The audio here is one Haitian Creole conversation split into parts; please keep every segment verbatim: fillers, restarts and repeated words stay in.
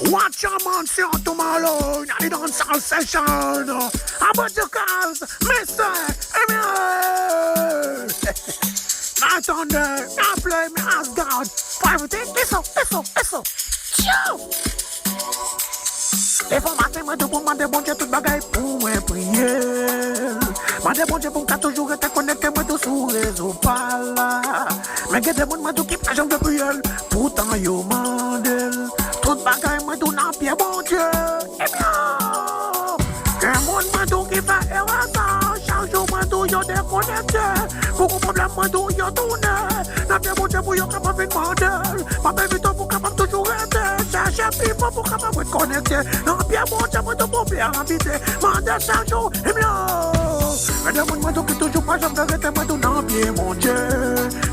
Watch your man, see you tomorrow. Now they don't sell session. About your cars, Mister Emil. Night Thunder, now play me as God. For everything, listen, listen, listen. Ciao. Depi maten mwen tou pou mande Bondye tout bagay pou mwen priye l. Mande Bondye pou m ka toujou rete konekte mwen tou sou rezo pa l la. Men gen de moun mwen tou ki pa janm vle priye l, poutan yo mande l. Tout bagay mwen tou nan pye Bondye. Ebyen, gen moun mwen tou ki fè erè sa. Chak jou mwen tou yo dekonekte. Pou gon pwoblèm mwen tou yo tounen nan pye Bondye pou yo kapab vin mande l. M ap envite w pou w kapab toujou rete chèche pi fò pou w kapab ret konekte nan pye Bondye mwen tou pou w byen abite. Mande l chak jou, ebyen. Gen de moun mwen tou ki toujou pa janm vle rete mwen tou nan pye Bondye.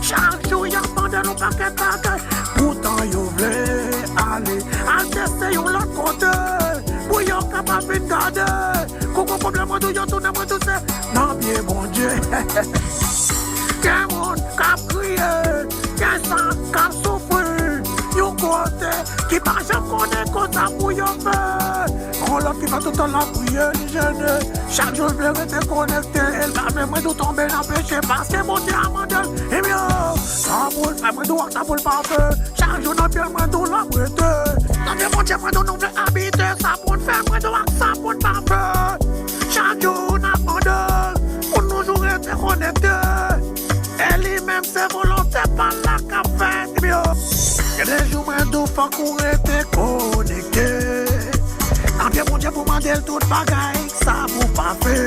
Chak jou y ap mande l yon pakèt bagay. Poutan yo vle ale, al teste yon lòt kote pou yo kapab vin gade. Kou gon pwoblèm mwen tou yo tounen mwen tou se nan pye Bondye. Gen moun k ap kriye, gen sa k ap soufri yon kote ki pa janm konnen konsa pou yo fè. Yon lòt ki fè tout tan l ap priye, li jene. Chak jou l vle rete konekte, e l pa vle mwen tou tonbe nan peche, paske Bondye a mande l. Ebyen, sa pou l fè mwen tou ak sa pou l pa fè. Chak jou nan pye mwen tou l ap rete. Nan pye Bondye mwen tou nou vle abite, sa pou n fè mwen tou ak sa pou n pa fè. Chak jou n ap mande l pou n toujou rete konekte. E li menm se volonte pa l la k ap fèt, ebyen. Gen de jou mwen tou fòk ou rete konekte nan pye Bondye pou mande l tout bagay, sa pou pa fè.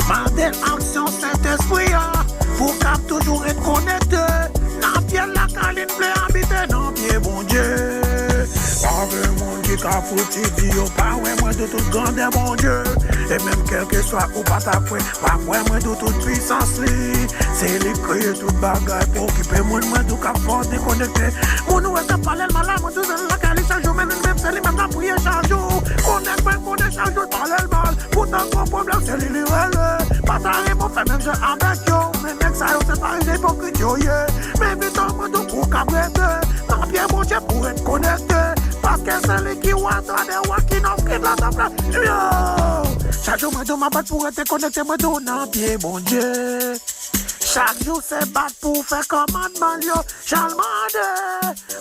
Mande l aksyon Sentespri a pou w kab toujou ret konekte nan pye l la, kalin vle abite nan pye Bondye. Pa gen moun ki ka fout di yo pa wè mwen de tout grandè Bondye. E menm kèlkeswa ou pa ta kwè, w ap wè mwen de tout pwisans li. Se li k kreye tout bagay, pa okipe moun mwen tou k ap fè w dekonekte. Moun ou wè k ap pale l mal la, mwen tou se l lakay li chak jou, men li menm se li menm l ap priye chak jou. Konnen mwen konnen chak jou l pale l mal. Poutan gon pwoblèm se li li rele. Pa ta renmen w fè menm jan avèk yo. Men nèg sa yo se farizyen ipokrit yo ye. Men envite w mwen tou pou w kab rete nan pye Bondye pou w ret konekte. Paske se li ki wa, wa dè wa, King of King, Lord of Lord. Yo! Chak jou mwen tou m ap bat pou w rete konekte mwen tou nan pye Bondye. Chak jou se bat pou w fè kòmandman l yo. Jan l mande.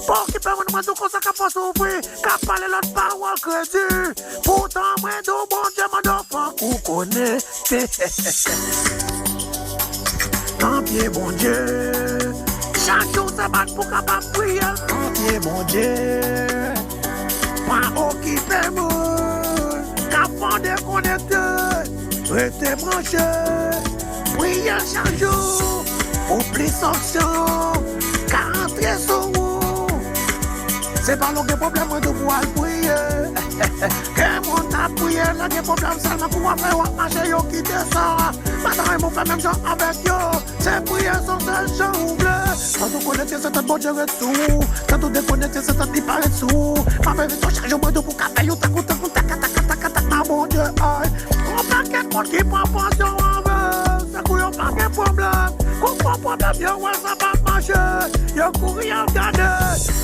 Pa okipe moun mwen tou konsa k ap fè w soufri, k ap pale lòt pawòl kredi. Poutan mwen di w Bondye mande w fòk ou konekte nan pye Bondye. Chak jou se bat pou w kapab priye l nan pye Bondye. Pa okipe moun k ap fè w dekonekte. Rete branche. Priye chak jou pou plis onksyon ka antre sou ou. Se pa lè w gen pwoblèm mwen di w pou w al priye. Gen moun k ap priye, lè gen pwoblèm sèlman pou w ap fè w ap mache, yo kite sa. Pa ta renmen w fè menm jan avèk yo. Se priye se yon sèl jan ou vle. Tanto konekte se tèt Bondye ret sou ou. Tanto dekonekte se tèt li pa ret sou ou. M ap envite w chak jou mwen di w pou w ka fè yon tankou tankou taka taka taka taka nan Bondye ay. Yon pakèt moun ki pran pansyon avè l, se kou yo pa gen pwoblèm. Kou pran pwoblèm yo wè sa pa ap mache. Yo kouri al gade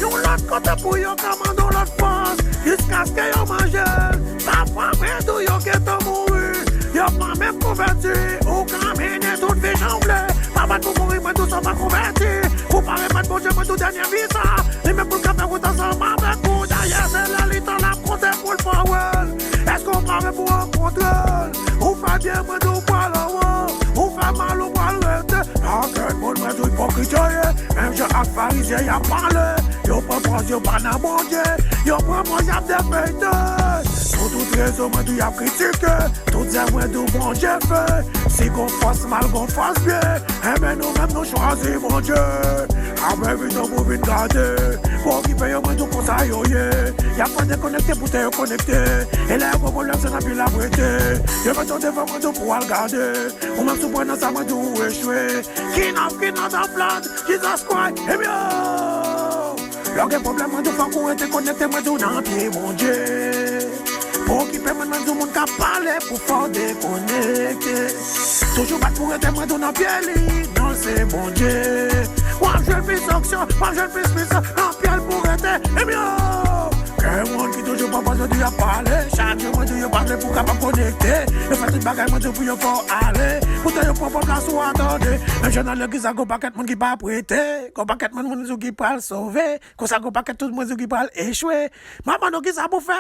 yon lòt kote pou yo ka mande yon lòt fòs jiskaske yo manje l. Pafwa mwen di w yo gentan mouri. Yo pa menm konvèti. Ou ka mennen tout vi jan w vle. Pa bat pou mouri mwen di w sa w pa konvèti. Pou pa remèt Bondye mwen di w dènye vi sa. Li menm pou l ka fè wout ansanm avèk ou. Dayè se lè li tan l ap konte pou l fè w wè l. Èske w pare pou w rankontre l? Ou fè byen mwen di w pral anwo. Ou fè mal ou pral rete. Pakèt moun mwen di w ipokrit yo ye. Menm jan ak farizyen y ap pale. Yo pran pòz yo pa nan Bondye. Yo pran pòz y ap defeyte. Sou tout rezo mwen di w y ap kritike. Tout zèv mwen di w Bondye fè. Si gon fòs mal gon fòs byen. Enben nou menm nou chwazi Bondye. Apre vitan pou vin gade. Pa okipe yo mwen di w konsa yo ye. Y ap fè dekonekte pou tè yo konekte. E lè yo gon pwoblèm se nan pye l ap rete. Yo met yo devan mwen di w pou w al gade. Ou menm si w pran nan sa mwen di w ou echwe. King of King, Lord of Lord, Jesus Christ, ebyen. Lè w gen pwoblèm mwen di w fòk ou rete konekte mwen di w nan pye Bondye. Pa okipe mwen mwen di w moun k ap pale pou fè w dekonekte. Toujou bat pou rete mwen di w nan pye li, non l se Bondye. W ap jwenn plis onksyon, w ap jwenn plis pwisans nan pye l pou rete, ebyen. Gen moun ki Ap pale, chak jou mwen di yo pa vle pou kapab konekte. Yo fè tout bagay mwen di pou yo fè w ale. Poutan yo pran pòt la sou atande. Menm jan nan legliz la, gon pakèt moun ki pa prete. Gon pakèt moun mwen di ki pral sove. Konsa gon pakèt tout mwen di ki pral echwe. Manman nou ki sa pou fè?